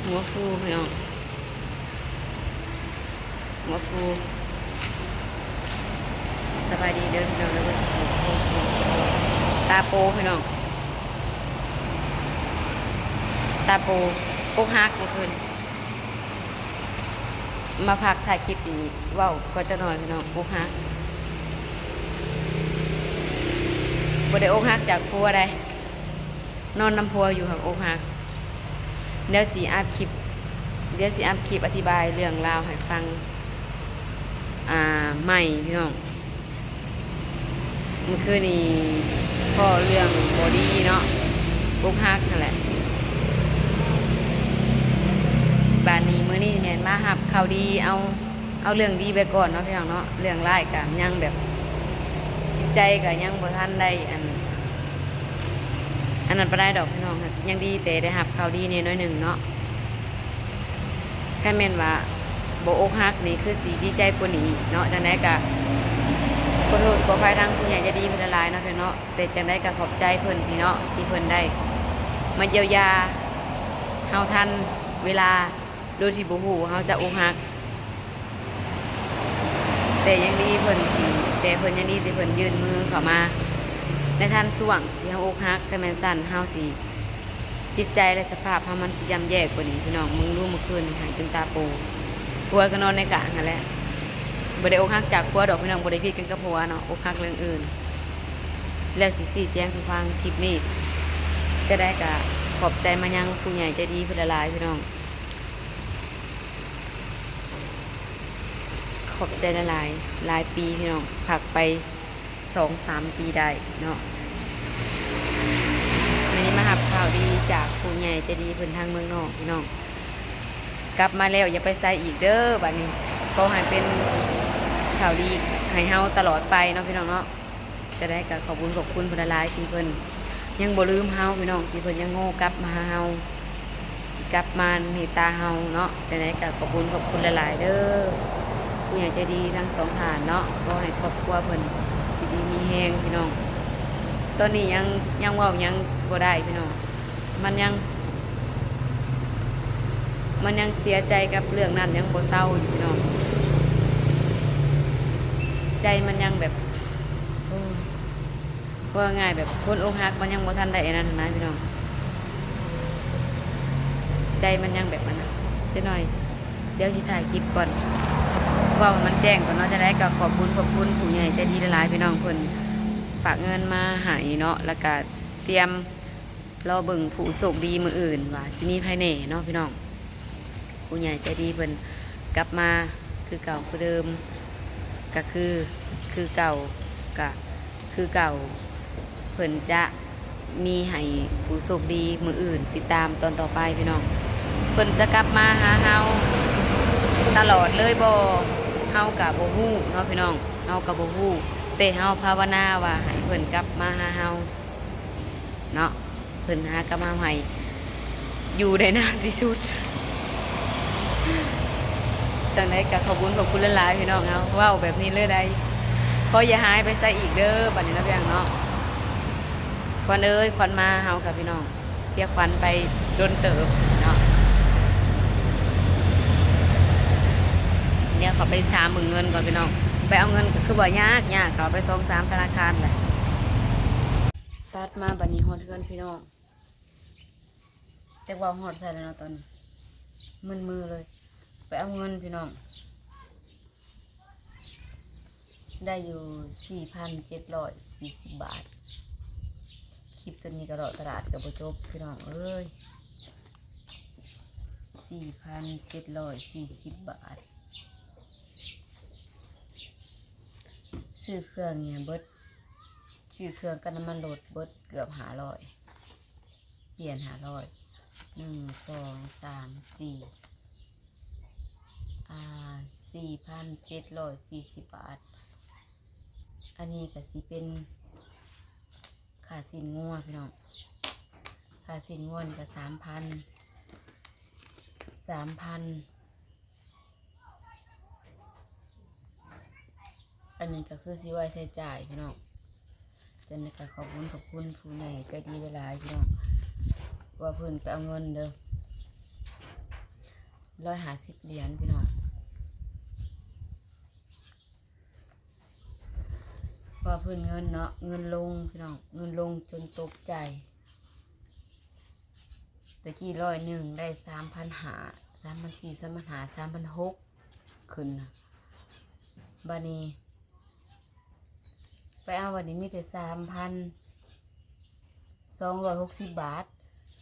ຫົວຟູພີ່ນ້ອງ ຫົວຟູ. ສະບາຍດີເດີພີ່ນ້ອງເດີ ເບິດສຸຂູສຸຄົນ ຕາໂປພີ່ນ້ອງ ຕາໂປ ອົກຫັກເມື່ອຄືນ. ມາພັກຖ່າຍຄລິບນີ້ ເວົ້າກໍຈັກໜ້ອຍພີ່ນ້ອງ ອົກຫັກ ບໍ່ໄດ້ອົກຫັກຈາກຜົວໃດ ນອນນຳຜົວຢູ່ຫາກອົກຫັກ. ດຽວຊິອັດຄລິບ ດຽວຊິອັດຄລິບອະທິບາຍເລື່ອງລາວໃຫ້ຟັງ ອ່າ ໃໝ່ພີ່ນ້ອງ. ມື້ຄືນນີ້ພໍ້ເລື່ອງບໍ່ດີເນາະ ອົກຫັກຫັ້ນແຫຼະ. ບາດນີ້ມື້ນີ້ແມ່ນມາຮັບຂ່າວດີ ເອົາ ເອົາເລື່ອງດີໄວ້ກ່ອນເນາະພີ່ນ້ອງເນາະ ເລື່ອງຮ້າຍກະຍັງແບບ ຈິດໃຈກະຍັງບໍ່ທັນໄດ້ອັນ ອັນນັ້ນປານໃດດອກພີ່ນ້ອງ ຍັງດີແຕ່ໄດ້ຮັບຂ່າວດີແດ່ໜ້ອຍໜຶ່ງເນາະ. ຄັນແມ່ນວ່າບໍ່ອົກຫັກນີ້ຄືຊິດີໃຈກວ່ານີ້ເນາະ. ຈັ່ງໃດກະຂໍໂທດຂໍອະໄພທາງຜູ້ໃຫຍ່ໃຈດີເພິ່ນຫຼາຍໆເນາະພີ່ນ້ອງເນາະ ແຕ່ຈັ່ງໃດກະຂອບໃຈເພິ່ນທີ່ເນາະ ທີ່ເພິ່ນໄດ້ມາຢຽວຢາເຮົາທັນເວລາ ໂດຍທີ່ບໍ່ຮູ້ວ່າເຮົາຈະອົກຫັກ. ແຕ່ຍັງດີເພິ່ນທີ່ ແຕ່ເພິ່ນຍັງດີທີ່ເພິ່ນຍື່ນມືເຂົ້າມາໃນທັນຊ່ວງທີ່ເຮົາອົກຫັກ. ຄັນແມ່ນຊັ້ນເຮົາຊິ ຈິດໃຈ ແລະ ສະພາບເຮົາມັນຊິຢ່ຳແຍ່ກວ່ານີ້ພີ່ນ້ອງ. ເບິ່ງດູ ມື້ຄືນນີ້ໄຫ້ຈົນຕາໂປ ຜົວກໍນອນໃນກາງຫັ້ນແຫຼະ. ບໍ່ໄດ້ອົກຫັກຈາກຜົວດອກພີ່ນ້ອງ ບໍ່ໄດ້ຜິດກັນກັບຜົວເນາະ ອົກຫັກເລື່ອງອື່ນ. ແລ້ວຊິຊີ້ແຈງສູ່ຟັງຄລິບນີ້. ຈະໄດ້ກະຂອບໃຈມາຍັງຜູ້ໃຫຍ່ໃຈດີເພິ່ນຫຼາຍໆພີ່ນ້ອງ. ຂອບໃຈຫຼາຍໆ ຫຼາຍປີພີ່ນ້ອງ ພັກໄປສອງສາມປີໄດ້ເນາະ. ມື້ນີ້ມາຮັບຂ່າວດີຈາກຜູ້ໃຫຍ່ໃຈດີເພິ່ນທາງເມືອງນອກພີ່ນ້ອງ. ກັບມາແລ້ວຢ່າໄປໃສອີກເດີ ບາດນີ້ ຂໍໃຫ້ເປັນຂ່າວດີໃຫ້ເຮົາຕະຫຼອດໄປເນາະພີ່ນ້ອງເນາະ. ຈະໄດ້ກໍຂອບບຸນຂອບຄຸນເພິ່ນຫຼາຍໆ ທີ່ເພິ່ນຍັງບໍ່ລືມເຮົາພີ່ນ້ອງ ທີ່ເພິ່ນຍັງໂງ່ກັບມາຫາເຮົາ ຊິກັບມາເມດຕາເຮົາເນາະ. ຈັ່ງໃດກໍຂອບບຸນຂອບຄຸນຫຼາຍໆເດີ ຜູ້ໃຫຍ່ໃຈດີທັງສອງທ່ານເນາະ. ຂໍໃຫ້ຄອບຄົວເພິ່ນຢູ່ດີມີແຮງພີ່ນ້ອງ. ຕອນນີ້ຍັງ ຍັງເວົ້າຫຍັງບໍ່ໄດ້ພີ່ນ້ອງ. ມັນຍັງ ມັນຍັງເສຍໃຈກັບເລື່ອງນັ້ນ ຍັງບໍ່ເຊົາຢູ່ພີ່ນ້ອງ. ໃຈມັນຍັງແບບ ໂອ້ ເວົ້າງ່າຍແບບຄົນອົກຫັກມັນຍັງບໍ່ທັນໄດ້ອັນນັ້ນນະພີ່ນ້ອງ. ໃຈມັນຍັງແບບອັນນັ້ນ ຈັກໜ້ອຍ ດຽວຊິຖ່າຍຄລິບກ່ອນ ເວົ້າໃຫ້ມັນແຈ້ງກ່ອນເນາະ. ຈັ່ງໃດກໍຂອບບຸນຂອບຄຸນຜູ້ໃຫຍ່ໃຈດີຫຼາຍໆ ພີ່ນ້ອງ ເພິ່ນຝາກເງິນມາໃຫ້ເນາະ ແລ້ວກໍຕຽມ ລໍເບິ່ງຜູ້ໂຊກດີມື້ອື່ນວ່າຊິມີໃຜແດ່ເນາະພີ່ນ້ອງ. ຜູ້ໃຫຍ່ໃຈດີເພິ່ນກັບມາຄືເກົ່າຄືເດີມ ກະຄື ຄືເກົ່າ ກະຄືເກົ່າ. ເພິ່ນຈະມີໃຫ້ຜູ້ໂຊກດີມື້ອື່ນ ຕິດຕາມຕອນຕໍ່ໄປພີ່ນ້ອງ. ເພິ່ນຈະກັບມາຫາເຮົາຕະຫຼອດເລີຍບໍ່ ເຮົາກະບໍ່ຮູ້ເນາະພີ່ນ້ອງ ເຮົາກະບໍ່ຮູ້ ແຕ່ເຮົາພາວະນາວ່າໃຫ້ເພິ່ນກັບມາຫາເຮົາ ເນາະ. ເພິ່ນຫາກັບມາໃຫ້ຢູ່ໄດ້ນານທີ່ສຸດ. ຈັ່ງໃດກໍຂອບບຸນຂອບຄຸນຫຼາຍໆ ພີ່ນ້ອງເຮົາ ເວົ້າແບບນີ້ເລີຍໄດ໋. ຂໍຢ່າຫາຍໄປໃສອີກເດີ ບັດນີ້ເນາະ ພີ່ນ້ອງເນາະ. ຂວັນເອີຍ ຂວັນມາ ເຮົາກັບພີ່ນ້ອງ ເສຍຂວັນໄປດົນເຕີບເນາະ. ດຽວເຂົາໄປຖາມເບິ່ງເງິນກ່ອນພີ່ນ້ອງ ໄປເອົາເງິນກໍຄືວ່າຍາກໆ ເຂົ້າໄປສອງສາມທະນາຄານແຫຼະ. ຕັດມາບັດນີ້ຮອດເຮືອນພີ່ນ້ອງ ຈັກວ່າຮອດໃສແລ້ວເນາະ ຕອນນີ້ມຶນມືເລີຍ. ໄປເອົາເງິນພີ່ນ້ອງ ໄດ້ຢູ່ສີ່ພັນເຈັດຮ້ອຍສີ່ສິບບາດ. ຄລິບຕົວນີ້ກໍເລາະຕະຫຼາດກໍບໍ່ຈົບພີ່ນ້ອງເອີຍ. ສີ່ພັນເຈັດຮ້ອຍສີ່ສິບບາດ ຊື້ເຄື່ອງນີ້ເບິດ ຊື້ເຄື່ອງກັບນ້ຳມັນລົດເບິດເກືອບຫ້າຮ້ອຍ ປ່ຽນຫ້າຮ້ອຍ ໜຶ່ງ ສອງ ສາມ ສີ່ ອ່າ ສີ່ພັນເຈັດຮ້ອຍສີ່ສິບບາດ. ອັນນີ້ກໍຊິເປັນຄ່າຊີ້ນງົວພີ່ນ້ອງ ຄ່າຊີ້ນງົວນີ້ກໍສາມພັນ ສາມພັນ. ອັນນີ້ກໍຄືຊິໄວ້ໃຊ້ຈ່າຍພີ່ນ້ອງ. ຈັ່ງໃດກໍຂອບຄຸນ ຂອບຄຸນຜູ້ໃຫຍ່ໃຈດີຫຼາຍໆ ພີ່ນ້ອງ ວ່າເພິ່ນໄປເອົາເງິນເດີ. ຮ້ອຍຫ້າສິບຫຼຽນພີ່ນ້ອງ. ວ່າເພິ່ນເງິນເນາະ ເງິນລົງພີ່ນ້ອງ ເງິນລົງຈົນຕົກໃຈ. ຕະກີ້ຮ້ອຍໜຶ່ງໄດ້ສາມພັນຫ້າ ສາມພັນສີ່ ສາມພັນຫ້າ ສາມພັນຫົກ ຂຶ້ນນະ. ບາດນີ້ໄປເອົາ ບາດນີ້ມີແຕ່ສາມພັນສອງຮ້ອຍຫົກສິບບາດ.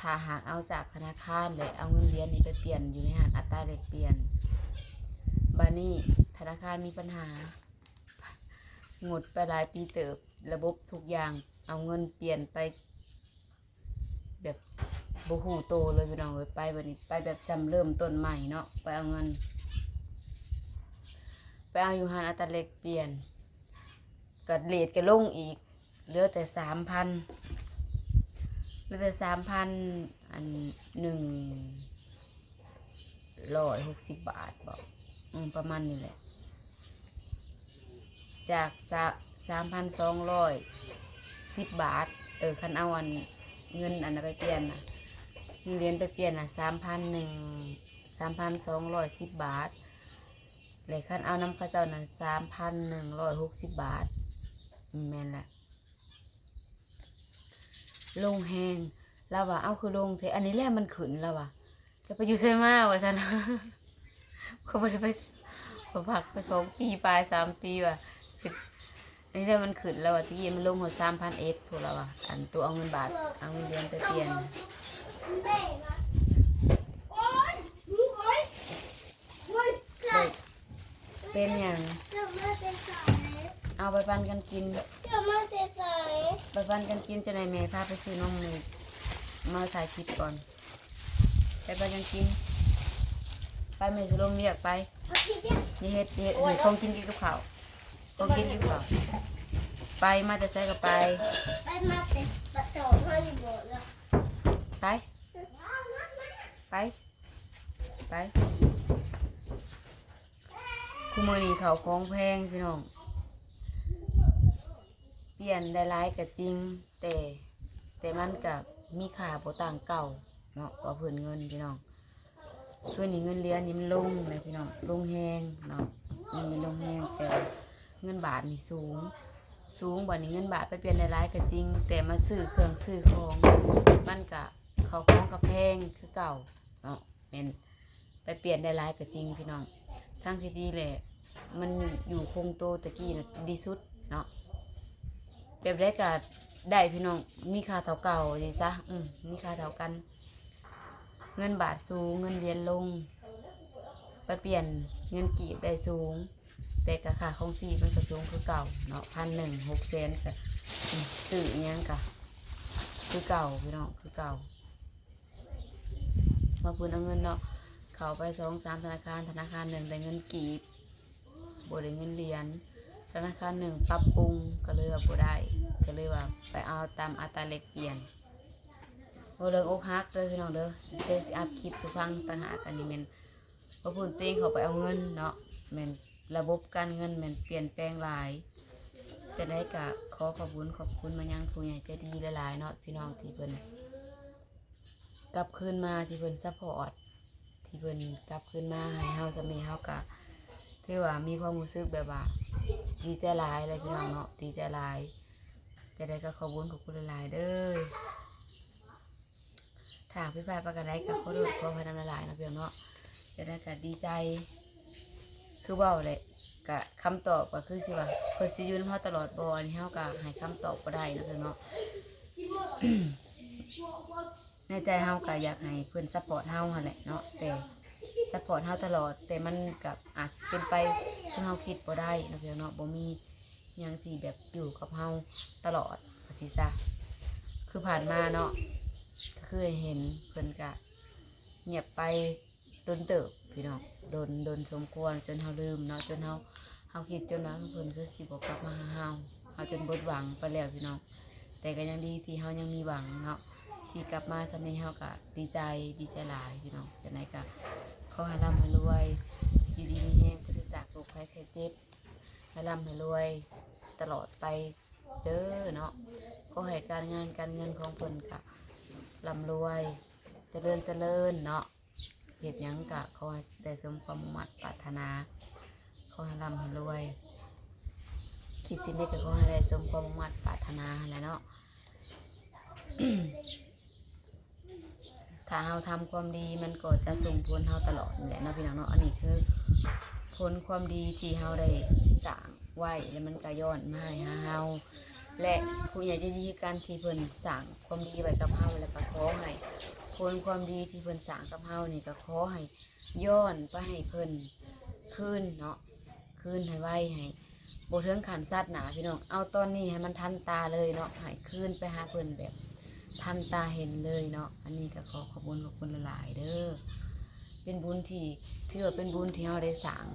ຖ້າຫາກເອົາຈາກທະນາຄານ ແລະ ເອົາເງິນຫຼຽນນີ້ໄປປ່ຽນຢູ່ໃນຮ້ານອັດຕາແລກປ່ຽນ, ບາດນີ້ທະນາຄານມີບັນຫາ ງົດໄປຫຼາຍປີເຕີບ, ລະບົບທຸກຢ່າງ ເອົາເງິນປ່ຽນໄປແບບບໍ່ຮູ້ໂຕເລີຍພີ່ນ້ອງເອີຍ. ໄປບາດນີ້ໄປແບບຊ່ຳເລີ່ມຕົ້ນໃໝ່ເນາະ, ໄປເອົາເງິນ ໄປເອົາຢູ່ຮ້ານອັດຕາແລກປ່ຽນ ກໍເຣດກໍລົງອີກ ເຫຼືອແຕ່ສາມພັນ ເຫຼືອແຕ່ສາມພັນ ອັນ ໜຶ່ງຮ້ອຍຫົກສິບບາດບໍ ອືມ ປະມານນີ້ແຫຼະ ຈາກສາ ສາມພັນສອງຮ້ອຍສິບບາດ. ເອີ ຄັນເອົາອັນເງິນອັນນັ້ນໄປປ່ຽນນະ ເງິນຫຼຽນໄປປ່ຽນນະ ສາມພັນໜຶ່ງ ສາມພັນສອງຮ້ອຍສິບບາດ ແລະ ຄັນເອົານຳເຂົາເຈົ້ານັ້ນ ສາມພັນໜຶ່ງຮ້ອຍຫົກສິບບາດ. ອືມ ແມ່ນລະ ລົງແຮງ. ລາວວ່າ ເອົ້າ ຄືລົງແທ້? ອັນນີ້ແຫຼະມັນຂຶ້ນ ລາວວ່າ ຈະໄປຢູ່ໃສມາ ວ່າຊັ້ນ. ຂ້ອຍບໍ່ໄດ້ໄປ ຂ້ອຍພັກໄປສອງປີປາຍ ສາມປີວ່າ ອັນນີ້ແຫຼະມັນຂຶ້ນ ລາວວ່າ. ຕະກີ້ມັນລົງຮອດສາມພັນເອັດພຸ້ນ ລາວວ່າ ອັນໂຕເອົາເງິນບາດ ເອົາເງິນຫຼຽນໄປປ່ຽນ. ເປັນຫຍັງ? ເຈົ້າມາແຕ່ໃສ? ເອົາໄປປັນກັນກິນ. ເຈົ້າມາແຕ່ໃສ? ໄປປັນກັນກິນ ຈັ່ງໃດແມ່ພາໄປຊື້ນົມໃຫ້ ມາຖ່າຍຄລິບກ່ອນ. ໄປປັນກັນກິນ. ໄປ ແມ່ຊິລົງວຽກໄປ. ຢ່າເຮັດ ຢ່າເຮັດ ຂອງກິນກິນກັບເຂົ້າ ຂອງກິນກິນກັບເຂົ້າ. ໄປ ມາແຕ່ໃສກໍໄປ. ໄປ ມາແຕ່ປະຕູເຮົາຢູ່ບໍ່ລະ? ໄປ ໄປ ໄປ. ຄູ່ມື້ນີ້ເຂົ້າຂອງແພງພີ່ນ້ອງ, ປ່ຽນໄດ້ຫຼາຍກໍຈິງ ແຕ່ ແຕ່ມັນກໍມີຄ່າບໍ່ຕ່າງເກົ່າເນາະ ວ່າເພິ່ນເງິນພີ່ນ້ອງ. ຄືນີ້ເງິນຫຼຽນນີ້ມັນລົງແຫຼະພີ່ນ້ອງ, ລົງແຮງເນາະ, ເງິນມັນລົງແຮງ ແຕ່ວ່າເງິນບາດນີ້ສູງ ສູງ. ບາດນີ້ເງິນບາດໄປປ່ຽນໄດ້ຫຼາຍກໍຈິງ ແຕ່ມາຊື້ເຄື່ອງຊື້ຂອງ ມັນກະ ເຂົ້າຂອງກໍແພງຄືເກົ່າເນາະ. ແມ່ນ ໄປປ່ຽນໄດ້ຫຼາຍກໍຈິງພີ່ນ້ອງ, ທາງທີ່ດີແຫຼະ ມັນຢູ່ຄົງໂຕຕະກີ້ນະດີສຸດເນາະ. ແບບໃດກໍໄດ້ພີ່ນ້ອງ, ມີຄ່າເທົ່າເກົ່າຊິຊະ, ອື ມີຄ່າເທົ່າກັນ. ເງິນບາດສູງ ເງິນຫຼຽນລົງ, ໄປປ່ຽນເງິນກີບໄດ້ສູງ ແຕ່ກໍຄ່າຄອງຊີບມັນກໍສູງຄືເກົ່າເນາະ, ພັນໜຶ່ງ ຫົກແສນ ກໍ ອື ຊື້ອີ່ຫຍັງກໍຄືເກົ່າພີ່ນ້ອງ ຄືເກົ່າ. ວ່າເພິ່ນເອົາເງິນເນາະ ເຂົ້າໄປສອງສາມທະນາຄານ, ທະນາຄານໜຶ່ງໄດ້ເງິນກີບ ບໍ່ໄດ້ເງິນຫຼຽນ, ທະນາຄານໜຶ່ງປັບປຸງ ກໍເລີຍວ່າບໍ່ໄດ້, ກໍເລີຍວ່າໄປເອົາຕາມອັດຕາແລກປ່ຽນ. ເວົ້າເລື່ອງອົກຫັກເດີພີ່ນ້ອງເດີ, ເດຊິອັບຄລິບສູ່ຟັງຕ່າງຫາກ. ອັນນີ້ແມ່ນ ວ່າເພິ່ນຕົວເອງເຂົ້າໄປເອົາເງິນເນາະ, ແມ່ນລະບົບການເງິນແມ່ນປ່ຽນແປງຫຼາຍ. ຈັ່ງໃດກໍຂໍຂອບບຸນຂອບຄຸນມາຍັງຜູ້ໃຫຍ່ໃຈດີຫຼາຍໆເນາະ ພີ່ນ້ອງ ທີ່ເພິ່ນ ກັບຄືນມາ ທີ່ເພິ່ນຊັບພອດ ທີ່ເພິ່ນກັບຄືນມາໃຫ້ເຮົາສ່ຳນີ້ ເຮົາກະຖືວ່າມີຄວາມຮູ້ສຶກແບບວ່າດີໃຈຫຼາຍເລີຍພີ່ນ້ອງເນາະ, ດີໃຈຫຼາຍ. ຈັ່ງໃດກໍຂອບບຸນຂອບຄຸນຫຼາຍໆເດີ. ຖ້າຜິດພາດປະການໃດກໍຂໍໂທດຂໍອະໄພນຳຫຼາຍໆເນາະພີ່ນ້ອງເນາະ. ຈັ່ງໃດກໍດີໃຈ ຄືເວົ້າແຫຼະ ກະຄຳຕອບກໍຄືຊິວ່າເພິ່ນຊິຢູ່ນຳເຮົາຕະຫຼອດບໍ່ ອັນນີ້ເຮົາກໍໃຫ້ຄຳຕອບບໍ່ໄດ້ເນາະພີ່ນ້ອງເນາະ. ໃນໃຈເຮົາກໍຢາກໃຫ້ເພິ່ນຊັບພອດເຮົາຫັ້ນແຫຼະເນາະ, ແຕ່ຊັບພອດເຮົາຕະຫຼອດ ແຕ່ມັນກໍອາດຊິເປັນໄປຄືເຮົາຄິດບໍ່ໄດ້ເນາະພີ່ນ້ອງເນາະ, ບໍ່ມີຫຍັງທີ່ແບບຢູ່ກັບເຮົາຕະຫຼອດວ່າຊີ້ຊະ. ຄືຜ່ານມາເນາະ ກໍຄືເຫັນເພິ່ນກະງຽບໄປ ດົນເຕີບພີ່ນ້ອງ, ດົນ ດົນສົມຄວນ ຈົນເຮົາລືມເນາະ, ຈົນເຮົາ ເຮົາຄິດຈົນວ່າເພິ່ນຄືຊິບໍ່ກັບມາຫາເຮົາ, ເຮົາຈົນໝົດຫວັງໄປແລ້ວພີ່ນ້ອງ. ແຕ່ກໍຍັງດີທີ່ເຮົາຍັງມີຫວັງເນາະ, ທີ່ກັບມາສ່ຳນີ້ເຮົາກໍດີໃຈ ດີໃຈຫຼາຍພີ່ນ້ອງ. ຈັ່ງໃດກໍຂໍໃຫ້ລ່ຳໃຫ້ລວຍ ຢູ່ດີມີແຮງ ປາສະຈາກໂລກໄພໄຂ້ເຈັບ, ໃຫ້ລ່ຳໃຫ້ລວຍຕະຫຼອດໄປເດີເນາະ. ຂໍໃຫ້ການງານການເງິນຂອງເພິ່ນກໍລ່ຳລວຍ ຈະເລີນຈະເລີນເນາະ. ເຮັດຫຍັງກະຂໍໃຫ້ໄດ້ສົມຄວາມມຸ່ງມາດປາດຖະໜາ, ຂໍໃຫ້ລ່ຳໃຫ້ລວຍ, ຄິດສິ່ງໃດກະຂໍໃຫ້ໄດ້ສົມຄວາມມຸ່ງມາດປາດຖະໜາຫັ້ນແຫຼະເນາະ. ຖ້າເຮົາທຳຄວາມດີ ມັນກໍຈະສົ່ງຜົນເຮົາຕະຫຼອດນີ້ແຫຼະເນາະ ພີ່ນ້ອງເນາະ. ອັນນີ້ຄືຜົນຄວາມດີທີ່ເຮົາໄດ້ສ້າງໄວ້ ແລ້ວມັນກໍຍ້ອນມາໃຫ້ຫາເຮົາ ແລະ ຜູ້ໃຫຍ່ໃຈດີຄືກັນທີ່ເພິ່ນສ້າງຄວາມດີໄວ້ກັບເຮົາ ແລ້ວກໍຂໍໃຫ້ຜົນຄວາມດີທີ່ເພິ່ນສ້າງກັບເຮົານີ້ ກໍຂໍໃຫ້ ຍ້ອນໄປໃຫ້ເພິ່ນຄືນເນາະ, ຄືນໃຫ້ໄວ ໃຫ້ບໍ່ເຖິງຂັ້ນຊາດໜ້າ ພີ່ນ້ອງ. ເອົາຕອນນີ້ໃຫ້ມັນທັນຕາເລີຍເນາະ, ໃຫ້ຄືນໄປຫາເພິ່ນແບບທັນຕາເຫັນເລີຍເນາະ. ອັນນີ້ກໍຂໍຂອບຄຸນຂອບຄຸນຫຼາຍໆເດີ, ເປັນບຸນທີ່ ຖືວ່າເປັນບຸນທີ່ເຮົາໄດ້ສ້າງ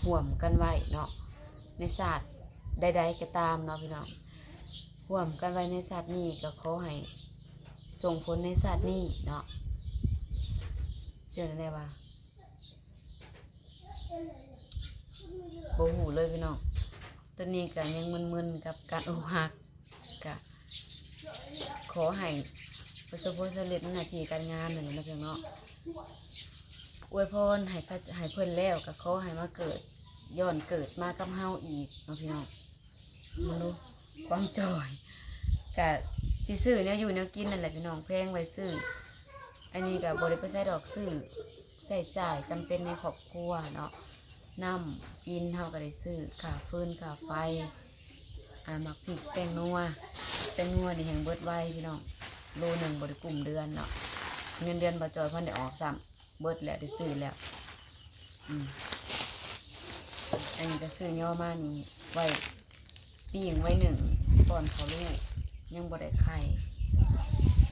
ຮ່ວມກັນໄວ້ເນາະ, ໃນຊາດໃດໆກໍຕາມເນາະ ພີ່ນ້ອງ, ຮ່ວມກັນໄວ້ໃນຊາດນີ້ ກໍຂໍໃຫ້ສົ່ງຜົນໃນຊາດນີ້ເນາະ. ເຊື່ອແນວໃດວ່າ ບໍ່ຮູ້ເລີຍພີ່ນ້ອງ, ຕອນນີ້ກະຍັງມຶນໆກັບການອົກຫັກ, ກະຂໍໃຫ້ປະສົບຜົນສຳເລັດໃນໜ້າທີ່ການງານນັ້ນແຫຼະເນາະ ພີ່ນ້ອງເນາະ. ອວຍພອນໃຫ້ເຂົາ ໃຫ້ເພິ່ນແລ້ວ ກະຂໍໃຫ້ມາເກີດ ຍ້ອນເກີດມາກັບເຮົາອີກເນາະ ພີ່ນ້ອງ. ເບິ່ງດູ ຄວາມຈ່ອຍ ກະຊິຊື້ແນວຢູ່ແນວກິນນັ້ນແຫຼະພີ່ນ້ອງ, ແພງໄວ້ຊື້. ອັນນີ້ກະບໍ່ໄດ້ໄປໃສດອກ, ຊື້ໃຊ້ຈ່າຍຈຳເປັນໃນຄອບຄົວເນາະ, ນ້ຳກິນເຮົາກະໄດ້ຊື້, ຄ່າຟືນຄ່າໄຟ, ອ່າ ໝາກພິກ, ແປ້ງນົວ, ແປ້ງນົວນີ້ແຮ່ງເບິດໄວພີ່ນ້ອງ, ໂລໜຶ່ງບໍ່ໄດ້ກຸ້ມເດືອນເນາະ, ເງິນເດືອນບໍ່ຈ່ອຍພັນໄດ້ອອກຊ້ຳ. ເບິດແລ້ວ ໄດ້ຊື້ແລ້ວ. ອືມ ອັນນີ້ກໍຊື້ຍໍມານີ້ໄວ້ປີ້ງໄວ້ໜຶ້ງກ່ອນເຂົ້າລູກ, ຍັງບໍ່ໄດ້ໄຂ່.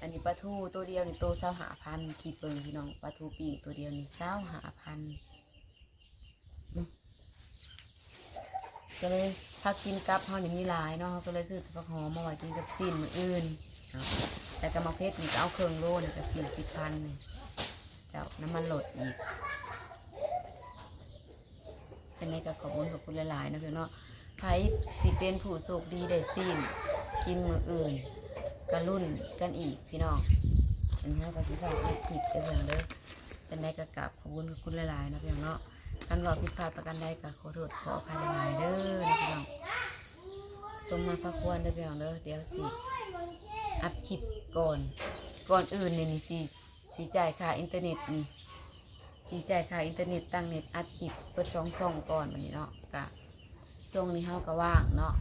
ອັນນີ້ປາທູໂຕດຽວນີ້ໂຕຊາວຫ້າພັນ, ຄິດເບິ່ງພີ່ນ້ອງ, ປາທູປີ້ງໂຕດຽວນີ້ຊາວຫ້າພັນ. ອືມ ກໍເລີຍຜັກກິນກັບເຮົານີ້ມີຫຼາຍເນາະ, ເຮົາກໍເລີຍຊື້ແຕ່ຜັກຫອມມາໄວ້ກິນກັບຊີ້ນມື້ອື່ນເນາະ. ແລ້ວກໍໝາກເຜັດນີ້ກໍເອົາເຄິ່ງໂລນີ້ກໍສີ່ສິບພັນນີ້ ເຈົ້າ, ນ້ຳມັນລົດອີກ. ຈັ່ງໃດກໍຂອບຄຸນ ຂອບຄຸນຫຼາຍໆເນາະພີ່ນ້ອງເນາະ. ໃຜຊິເປັນຜູ້ໂຊກດີໄດ້ຊີ້ນກິນມື້ອື່ນ ກໍລຸ້ນກັນອີກພີ່ນ້ອງ. ອັນນີ້ເຮົາກໍຊິພາກັນຄິດເດີພີ່ນ້ອງເດີ. ຈັ່ງໃດກໍກາບຂອບຄຸນ ຂອບຄຸນຫຼາຍໆເນາະພີ່ນ້ອງເນາະ. ຄັນເວົ້າຜິດພາດປະການໃດກໍຂໍໂທດຂໍອະໄພຫຼາຍໆເດີເນາະພີ່ນ້ອງ. ສົມມາພາຄວນເດີພີ່ນ້ອງເດີ. ດຽວຊິອັດຄລິບກ່ອນ, ກ່ອນອື່ນນີ້ ນີ້ຊິ ຊິຈ່າຍຄ່າອິນເຕີເນັດນີ້, ຊິຈ່າຍຄ່າອິນເຕີເນັດ, ຕັ້ງເນັດ, ອັດຄລິບ, ເປີດສອງຊ່ອງກ່ອນບັດນີ້ເນາະ. ກະຊ່ວງນີ້ເຮົາກະວ່າງເນາະ,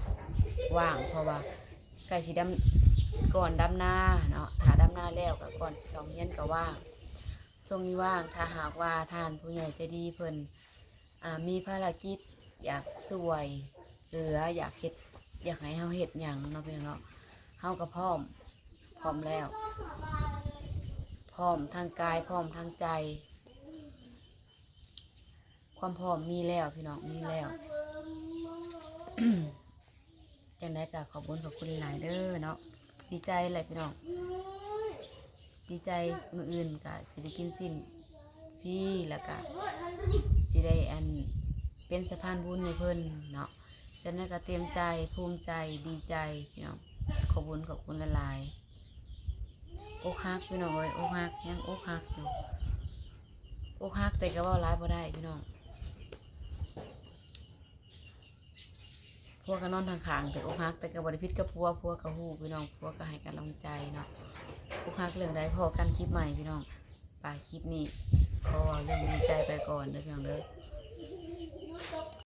ວ່າງເພາະວ່າໃກ້ຊິດຳ, ກ່ອນດຳນາເນາະ, ຖ້າດຳນາແລ້ວກະກ່ອນຊິເຂົ້າຮຽນກະວ່າງ. ຊ່ວງນີ້ວ່າງ, ຖ້າຫາກວ່າທ່ານຜູ້ໃຫຍ່ໃຈດີເພິ່ນ ອ່າ ມີພາລະກິດຢາກຊ່ວຍເຫຼືອ, ຢາກເຮັດ, ຢາກໃຫ້ເຮົາເຮັດຫຍັງເນາະ ພີ່ນ້ອງເນາະ, ເຮົາກໍພ້ອມ, ພ້ອມແລ້ວ, ພ້ອມທາງກາຍ, ພ້ອມທາງໃຈ, ຄວາມພ້ອມມີແລ້ວ ພີ່ນ້ອງ, ມີແລ້ວ. ຈັ່ງໃດກໍຂອບຄຸນ ຂອບຄຸນຫຼາຍໆເດີເນາະ. ດີໃຈແຫຼະພີ່ນ້ອງ, ດີໃຈ. ມື້ອື່ນກໍຊິໄດ້ກິນຊີ້ນຟຣີ ແລ້ວກໍຊິໄດ້ ອັນ ເປັນສະພານບຸນໃຫ້ເພິ່ນເນາະ. ຈັ່ງໃດກໍເຕັມໃຈ, ພູມໃຈ, ດີໃຈພີ່ນ້ອງ. ຂອບຄຸນ ຂອບຄຸນຫຼາຍໆ. ອົກຫັກພີ່ນ້ອງເອີຍ, ອົກຫັກ, ຍັງອົກຫັກຢູ່. ອົກຫັກແຕ່ກໍເວົ້າຫຼາຍບໍ່ໄດ້ພີ່ນ້ອງ. ຜົວກໍນອນຂ້າງໆ ແຕ່ອົກຫັກ, ແຕ່ກໍບໍ່ໄດ້ຜິດກັບຜົວ, ຜົວກໍຮູ້ພີ່ນ້ອງ, ຜົວກໍໃຫ້ກຳລັງໃຈເນາະ. ອົກຫັກເລື່ອງໃດ ພໍ້ກັນຄລິບໃໝ່ພີ່ນ້ອງ. ໄປ ຄລິບນີ້ຂໍເວົ້າເລື່ອງດີໃຈໄປກ່ອນເດີພີ່ນ້ອງເດີ.